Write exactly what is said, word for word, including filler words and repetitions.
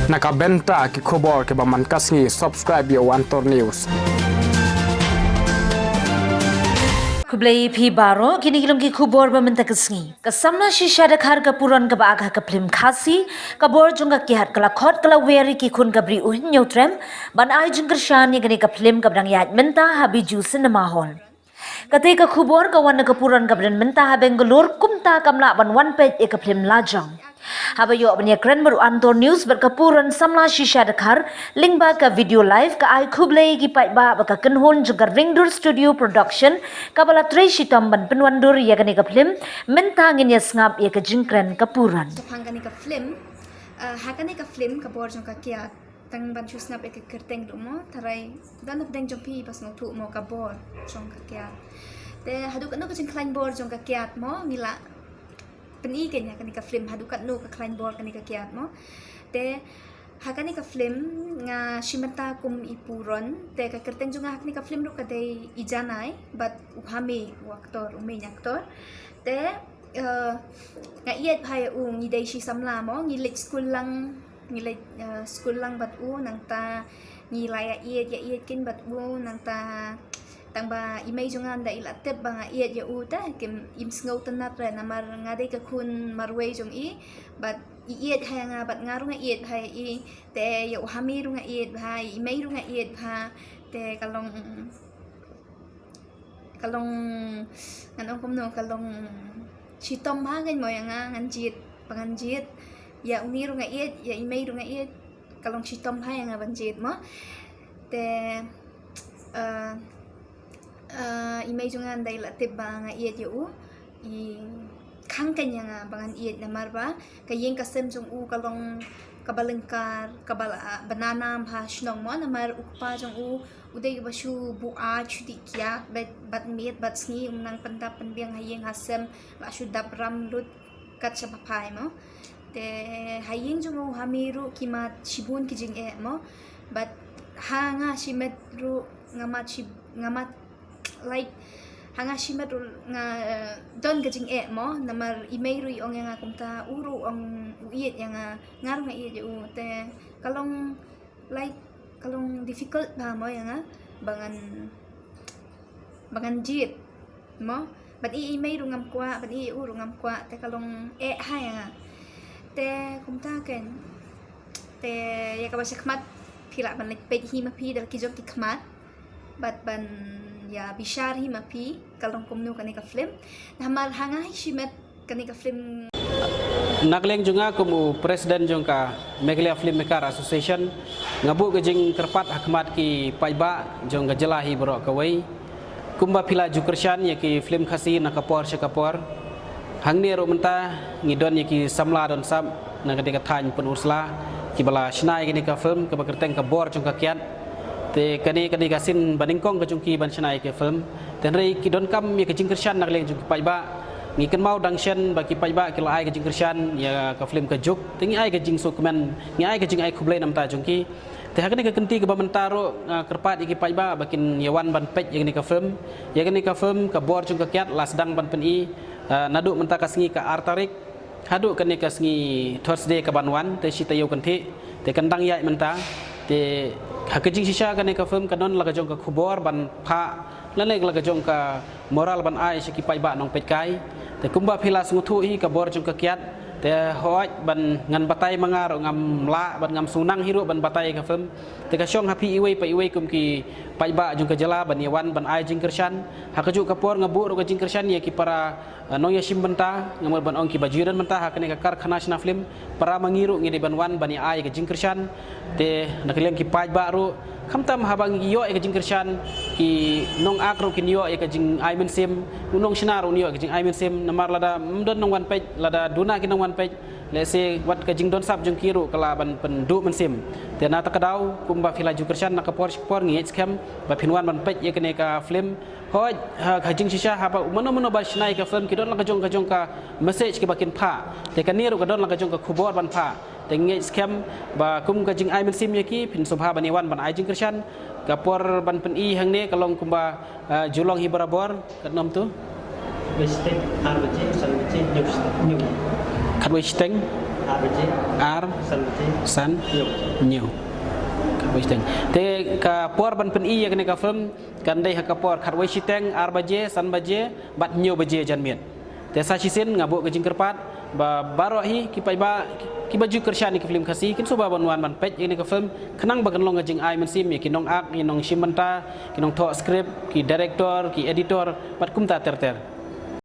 Na ka bynta ki khubor kiba man ka sngi, subscribe ïa u Antor News. Khublei phi baroh, kine ki long ki khubor ba mynta ka sngi. Ka samla shisha dkhar ka puron kaba ak ha ka phlim Khasi, ka bor jong ka kiad ka la khot ka la wer ïa ki khun ka bri u Hynñiewtrem ban ai jingkyrshan ïa kane ka phlim kaba dang ïaid mynta ha Bijou Cinema Hall. Kata ka khubor ka wan na ka puron kaba don mynta ha Bangalore, kumta kam lah ban wan peit ïa ka phlim lajong. Haba ïoh ban ïakren bad u Antor News bad ka puron samla shisha dkhar lyngba ka video live, ka ai khublei ïa ki paidbah ba ka kynhun jong ka Ringdur Studio Production kaba la trei shitom ban pynwandur ïa kane ka phlim, mynta ngin ïa sngap ïa ka jingkren ka puron. Shaphang kane ka phlim, uh, ha kane ka phlim ka bor jong ka kiad, tang ban shu sngap ïa ka kyrteng ruh mo, tharai don na pdeng jong phi ba sngewthuh mo ka bor jong ka kiad. Te haduh katno ka jingkhlaiñ bor jong ka kiad mo, ngi la pyni kein ïa kane ka phlim haduh katno ka khlaiñ bor kane ka kiad mo. Te ha kane ka phlim nga shim bynta kum i puron, te ka kyrteng jong nga ha kane ka phlim ruh ka dei i Janai bad u Hami, u aktor, u main aktor. Te uh, nga ïeit bha ïa u, ngi dei shi samla mo, ngi leit skul lang, ngi leit uh, skul lang bad u, nangta ngi la ïa ïeit, ïa ïeit kein bad u, nangta tang ba i mei jong nga da i la tip ba nga ïeit ïa u, te kim, im sngewtynnat re, namar nga dei ka khun marwei jong i, bad i ïeit ha ïa nga bad nga ruh nga ïeit bha ïa i. Te ïa u Hami ruh nga ïeit bha, i mei ruh nga ïeit bha. Te ka long, ka long, ngan ong kumno, ka long shitom bha kein mo ïa nga, ngan jied ba ngan jied. Ïa uni ruh nga ïeit, ïa i mei ruh nga ïeit. Ka long shitom bha ïa nga ban jied mo. Te uh, uh, i mei jong nga da i la tip ba nga ïeit ïa u, i khang kein ïa nga ba ngan ïeit, namar ba ka ïing ka sem jong u ka long kaba lyngkar, kaba la, ah, ba nanam ha shnong mo, namar u kpa jong u u dei kaba shu buaid, shu dih kiad bad, bad miet bad sngi, um nang pyndap pynbiang ha ïing ha sem, la shu dap ram lut kat shaba phai mo. Te ha ïing jong u Hami ruh ki mad shibun ki jingeh mo. Bad ha nga shimet ruh nga mad shi, nga mad, like, ha nga shimet ruh nga, eh, don ka jingeh mo, namar i mei ruh i ong ïa nga kumta, u ruh ong u ïeit ïa nga, nga ruh nga ïeit ïa u. Te ka long, like, ka long difficult bha mo ïa nga ba ngan, ba ngan jied mo. Ban ïeit i mei ruh ngam kwah, ban ïeit u ruh ngam kwah, te ka long eh ha ïa nga. Te kumta kein, te ïa kaba sha khmat phi lah ban leit peit hi ma phi da la ki jong ki khmat, bad ban ïa bishar hi ma phi ka long kumno kane ka phlim. Namar ha nga hi shimet kane ka phlim. Na ka liang jong nga kum u president jong ka Meghalaya Filmmaker Association, nga buh ka jingkyrpad ha khmat ki paidbah jong ka jylla hi baroh kawei. Kumba phi la ju kyrshan ïa ki phlim Khasi na ka por sha ka por, hangne ruh mynta ngi don ïa ki samla don sap na kane ka thaiñ Pynursla kiba la shna ïa kane ka phlim kaba kyrteng Ka Bor Jong Ka Kiad. Te kane, kane ka sien ba nyngkong ka jong ki ban shna ïa ka phlim. Te hynrei ki donkam ïa ka jingkyrshan na ka liang jong ki paidbah. Ngi kynmaw dang shen ba ki paidbah ki la ai ka jingkyrshan ïa ka phlim Ka Juk. Te ngi ai ka jingsngewkmen, ngi ai ka jingai khublei na bynta jong ki. Te ha kane ka kynti kaba mynta ruh nga kyrpad ïa ki paidbah ba kin ïa wan ban peit ïa kane ka phlim. Ïa kane ka phlim Ka Bor Jong Ka Kiad la sdang ban pyni, ah, naduh mynta ka sngi ka ar tarik haduh kane ka sngi Thursday kaban wan, te shi taïew kynthih, te kan dang ïaid mynta. Te ha ka jingshisha kane ka phlim ka don la ka jong ka khubor ban phah, lane la ka jong ka moral ban ai sha ki paidbah nongpeitkai. Te kumba phi la sngewthuh hi, Ka Bor Jong Ka Kiad, te hooid ban ngan batai ma nga ruh ngam lah, ban ngam sngewtynnat hi ruh ban batai ka phlim. Te ka shong ha phi iwei pa iwei kum ki paidbah jong ka jylla ban ïa wan ban ai jingkyrshan. Ha kajuh ka por nga buh ruh ka jingkyrshan ïa ki para, eh, nongïashim bynta, nga mut ban ong kiba ju ïadon bynta ha kane ka karkhana shna phlim. Para ma ngi ruh ngi dei ban wan ban ïa ai ka jingkyrshan. Te na ka liang ki paidbah ruh, khamtam haba ngi ïoh ïa ka jingkyrshan, ki nongak ruh kin ïoh ïa ka jingai mynsiem, u nongshna ruh un ïoh ïa ka jingai mynsiem. Namar lada ym don nongwan peit, lada duna ki nongwan peit, lehse wat ka jingdon sap jong ki ruh ka lah ban pynduh mynsiem. Te na kata ka daw kumba phi la ju kyrshan na ka por sha ka por, ngi ngeit skhem ba phin wan ban peit ïa kane ka phlim. Hooid, ha, ha jingshisha haba mano mano ba shna ïa ka phlim ki don la ka jong ka jong ka message kiba kin phah. Te kane ruh ka don la ka jong ka khubor ban phah. Te ngi ngeit skhem ba kum ka jingai mynsiem ïa ki, phin sngewbha ban ïa wan ban ai jingkyrshan. Ka por ban pyni hangne ka long kumba, ah, ju long hi barabor, katno mynta? Khatwei shiteng, ar baje, san baje, hynñiew shiteng, hynñiew. Khatwei shiteng. Ar baje, ar, san baje, san, hynñiew baje, hynñiew. Khatwei shiteng. Te ka por ban pyni ïa kane ka film kan dei ha ka por khatwei shiteng, ar baje, san baje bad hynñiew baje janmiet. Te sa shisien nga buh ka jingkyrpad ba baroh hi ki paidbah kiba ju kyrshan ïa ki film Khasi kin sngewbha ban wan ban peit ïa kane ka film khnang ba kan long ka jingai mynsiem ïa ki nongak, ki nongshim bynta, ki nongthoh script, ki director, ki editor bad kumta ter ter.